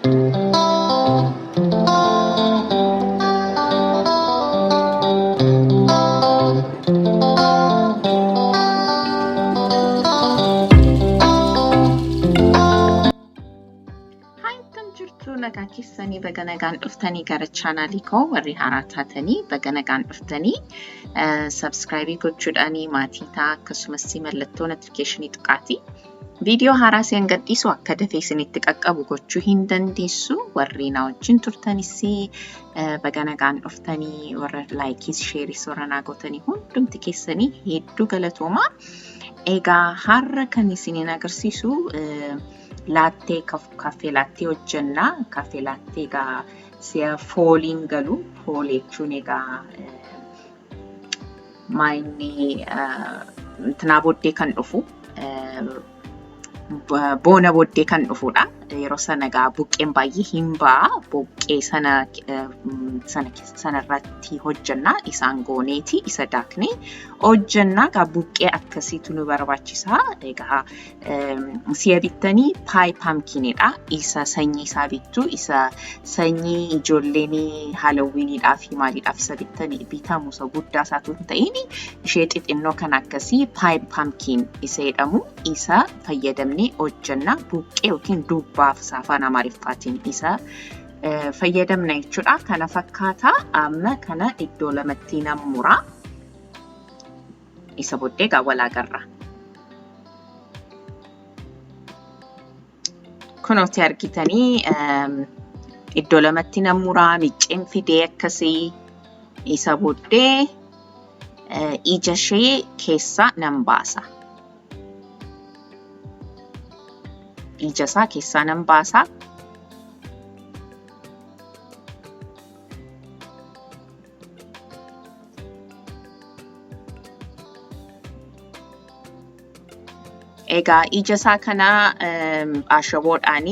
Hi, akkam jirtu? Nagaa keessanii? Baga nagaan dhuftanii gara chaanaalii koo. Warri haaraa taatanii baga nagaan dhuftanii. Subscribe gochuudhaanii maatii ta'a, akkasumas mallattoo notificationii tuqaati. Viidiyoo haaraa isin gadhiisu akka dafee isinitti qaqqabu gochuu hin dandeessu. Warri na wajjin turtanis baga nagaan dhuftanii, warra likeis shareis warra naa gootanii hundumti keessanii hedduu galatooma. Egaa har'a kan isiniin agarsiisu latte, cafe latte hojjenna. Cafe latte egaa si'a falliin galu, fall jechuun egaa maayinni tinaa booddee kan dhufu, boona booddee kan dhufudha. Yeroo sana egaa buqqeen baay'ee hin ba'a. Buqqee sana sanarratti hojjenna. Isaan gooneeti isa daaknee hojjenna. Egaa buqqee akkasiitu nu barbaachisa. Egaa si'a bittanii pie pumpkinidha. Isa sanyii isaa bittu, isa sanyii ijoolleen Halloweeniidhaa fi maaliidhaaf isa bittanii bitamu, isa guddaa isaatu hin ta'in, ishee xixinnoo kan akkasii pie pumpkin isa jedhamu isa fayyadamnee hojjenna. Buqqee yookiin dubbaaf isa afaan Amaariffaatiin isa fayyadamna jechuudha. Kana fakkaata. Amma kana iddoo lamatti nan mura. Isa booddee egaa wal agarra. Kunooti argitanii, iddoo lamatti nan muraa, micceen fidee akkasii. Isa booddee ija ishee keessa nan baasa. Ija isaa keessaa nan baasa. Egaa ija isaa kana ashaboodhaan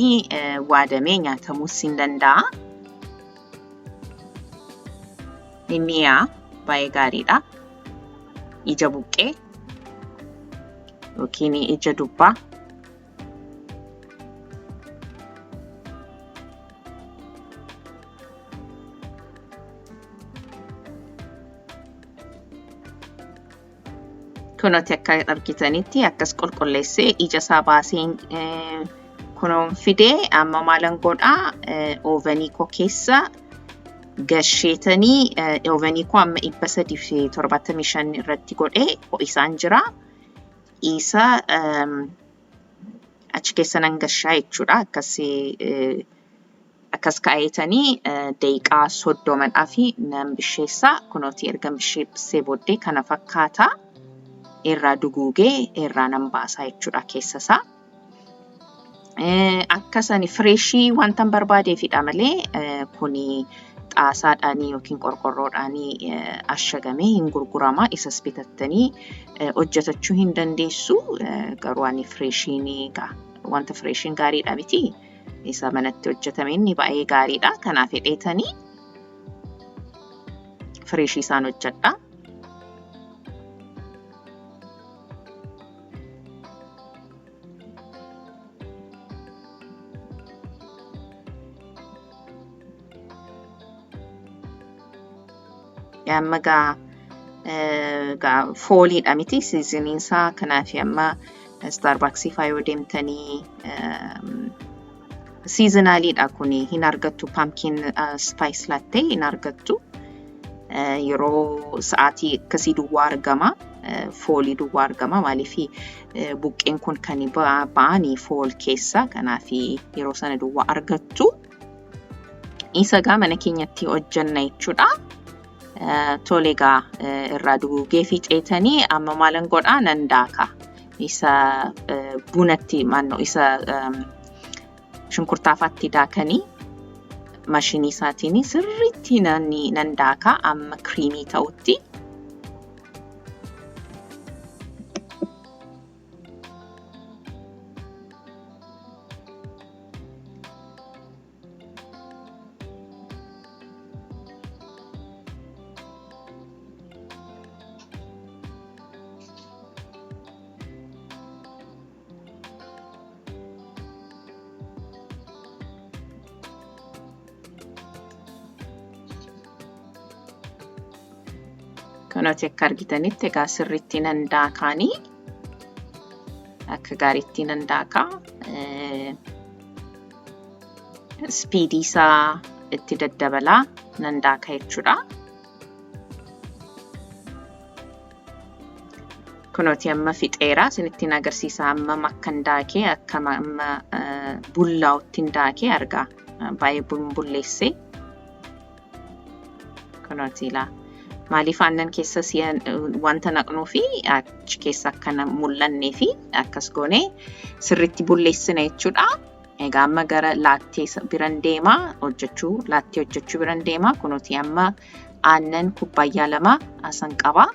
waadamee nyaatamuus hin danda'a. Ni mi'aa, baay'ee gaariidha. Ija buqqee yookiin ija dubbaa. Kunuuti akka argitanitti akkas qulqulleessee ija isaa baasee kunuun fidee, amma maalan godhaa? Ovenii koo keessa gasheetanii, ovenii koo amma 375 irratti godhee ho'isaan jira. Isa achi keessa nan gashaa jechuudha. Akkas kaa'eetanii daqiiqaa 30dhaaf nan bisheessa. Kunooti erga bisheessee booddee kana fakkaata. Irraa duguugee irraa nan baasaa jechuudha keessa isaa. Akka sani freshii wanta hin barbaadeefidha malee kuni xaasaadhaanii yookiin qorqorroodhaanii ashagamee hin gurgurama. Isas bitattanii hojjetachuu hin dandeessu. Garuu ani freshiin wanta freshiin gaariidha miti. Isa manatti hojjetame inni baay'ee gaariidha. Kanaaf hidheetanii freshii isaan hojjedha. Amma gaa falliidha miti seasoniin isaa, kanaaf amma Starbucksii faa yoo deemtanii seasonaliidha kun hin argattu, pumpkin spice latte hin argattu. Yeroo sa'aatii akkasii duwwaa argama. Fallii duwwaa argama. Maaliif? Buqqeen kun kan ba'anii fall keessa, kanaaf yeroo sana duwwaa argattu. Isa gaa mana keenyatti hojjenna jechuudha. Tole, egaa irraa duguugee fixeetanii amma maalan godhaa? Nan daaka. Isa bunatti maannoo isa shunkurtaafaatti daakanii maashinii isaatiin sirriitti nan daaka amma creamy ta'utti. Kunuuti akka argitanitti egaa sirriitti nan daakaanii akka gaariitti nan daakaa. Speedii isaa itti daddabalaa nan daaka jechuudha. Kunooti amma fixeera isinittiin agarsiisa hammam akkan daakee akka amma bullaa'utti daakee argaa baay'ee bulleessee. Kunooti ilaa maaliif aannan keessa wanta naqnuu fi achi keessa akka mul'annee fi akkas goonee sirriitti bulleessina jechuudha. Egaa amma gara laattee biran deemaa hojjechuu laattee hojjechuu biran deemaa kunooti amma aannan kubbaayyaa 2 asan qaba.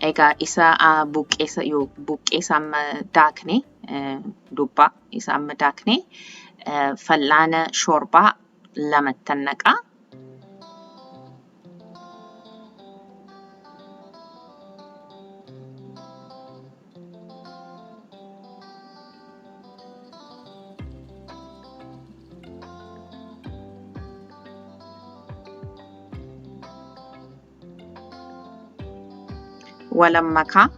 Egaa isa buqqeessa amma daakne dubbaa isa amma daakne fal'aana shoorbaa 2 naqaa. Walammakaa.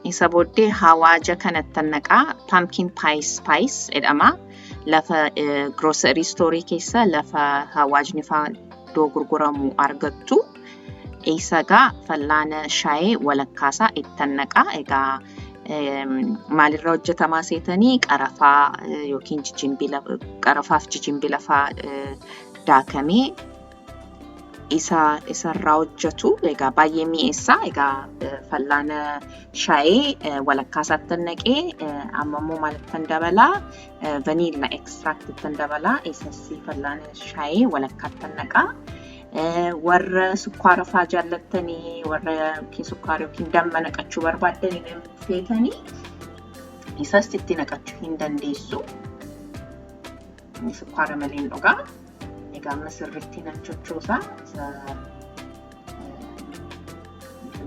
Isa booddee hawaaja kanatti naqaa pumpkin pie spice jedhama. Lafa grocery store keessa lafa hawaajni fa'aa iddoo gurguramu argattu. Isa egaa fal'aana shaayee walakkaasaa itti naqaa. Egaa maalirraa hojjetamaa seetanii qarafaa yookiin jijimbila qarafaaf jijimbila fa'aa daakamee isa isarraa hojjetu. Egaa baay'ee mi'eessa. Egaa fal'aana shaayee walakkaa isaatti naqee amma immoo maalittan dabalaa vanilla extract ittan dabalaa isas fal'aana shaayee walakkaatti naqaa. Warra sukkaara fa'aa jaallattanii warra yookiin sukkaara yookiin damma naqachuu barbaaddanii feetanii isas itti naqachuu hin dandeessu. Sukkaara malee hin dhugaa. Egaa amma sirriitti nan chochoosaa. Isa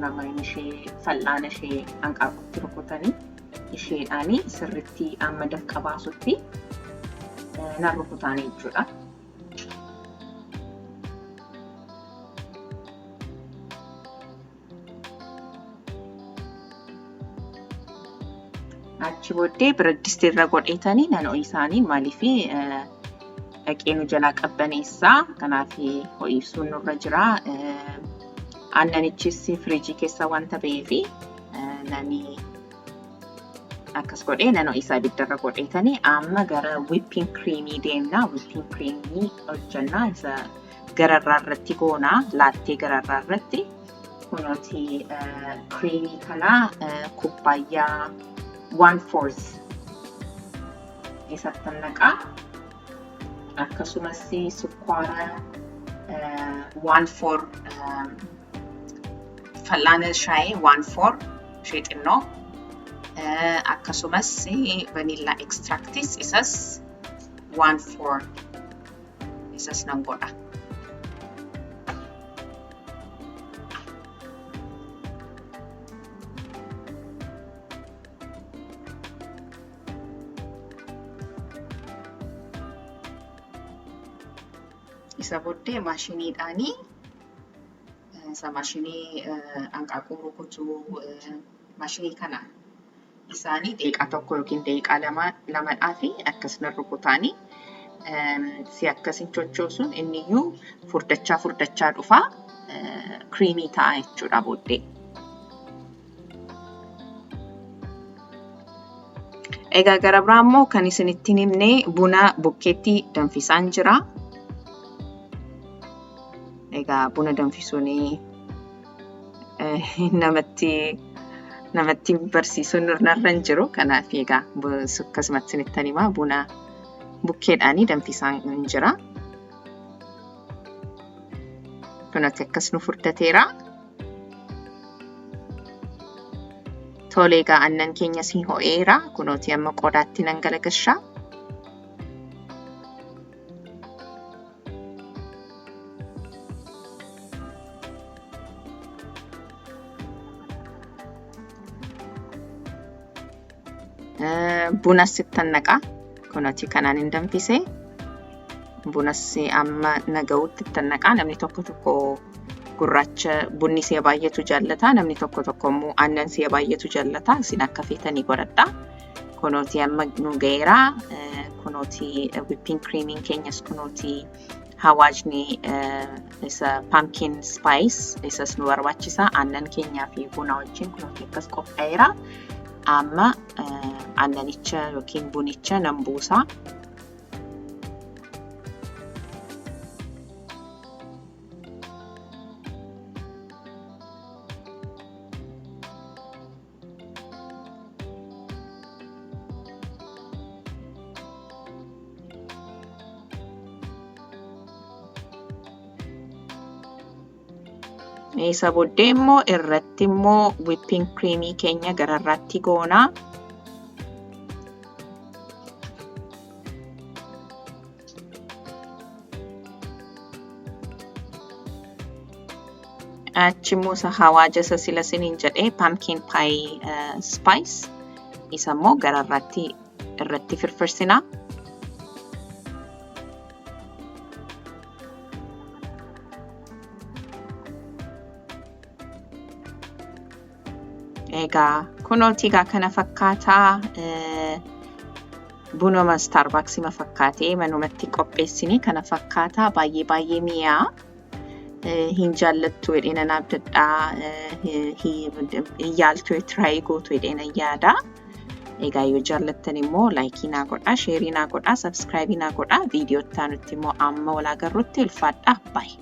nama ishee fal'aana ishee hanqaaquutti rukutanii isheedhaanii sirriitti amma dafqa baasutti nan rukutaanii jechuudha. Achi booddee biraddisti irra godheetanii nan ho'isaanii maaliif dhaqee nu jalaa qabbaneessaa kanaaf ho'isuun nurra jira. Aannanichis firiijii keessa wanta ba'eefi nani akkas godhee nan ho'isaa ibiddarra godheetanii amma gara whipping creamii deemna. Whipping creamii hojjannaa isa gararraa irratti goonaa laattee gararraa irratti. Kunooti creamii kana kubbaayyaa 1/4 isatti naqaa. Akkasumas sukkaara 1/4 fal'aana shaayii 1/4 ishee xinnoo akkasumas vanilla extractis isas 1/4 isas nan godha. Isa booddee maashiniidhaanii isa maashinii hanqaaquu rukutuu maashinii kana isaanii daqiiqaa 1 yookiin daqiiqaa 2dhaa fi akkasuma rukutaanii si akkasin chochoosuun inniyyuu furdachaa furdachaa dhufaa creamii ta'a jechuudha booddee. Egaa gara biraa immoo kan isinitti himne buna bukkeetti danfisaan jira. Egaa buna danfisuun namatti barsiisuun narra hin jiru. Kanaaf egaa akkasumatti isinittan himaa buna bukkeedhaanii danfisaan jira. Kunatti akkas nu furdateera. Tole egaa aannan keenyas ni ho'eera. Kunooti amma qodaatti nan galagashaa. Bunas ittan naqa. Kunooti kanaan hin danfise. Bunas amma naga'utti ittan naqa. Namni tokko tokko gurraacha bunni si'a baay'atu jaallata. Namni tokko tokko immoo aannan si'a baay'atu jaallata. Isin akka feetanii godhadha. Kunooti amma nu ga'eera. Kunooti whipping creamiin keenyas kunooti hawaajni isa pumpkin spice isas nu barbaachisa. Aannan keenyaa fi buna wajjin kunooti akkas qophaa'eera. Amma aannanicha yookiin bunicha nan buusa. Isa booddee immoo irratti immoo whipping creamii keenya gararraatti goona. Achi immoo isa hawaaja isa sila isiniin jedhee pumpkin pie spice isa immoo gararraatti irratti firfirsina. Egaa kunooti egaa kana fakkaataa bunuma Starbucksima fakkaatee manumatti qopheessine kana fakkaataa baay'ee baay'ee mi'aa. Hin jaallattu jedhee nan abdadhaa, hin yaaltu, try gootu jedhee nan yaada. Egaa yoo jaallattan immoo like naa godhaa, share naa godhaa, subscribe naa godhaa. Viidiyoo itti aanutti immoo amma wal agarrutti ulfaadhaa. Bye.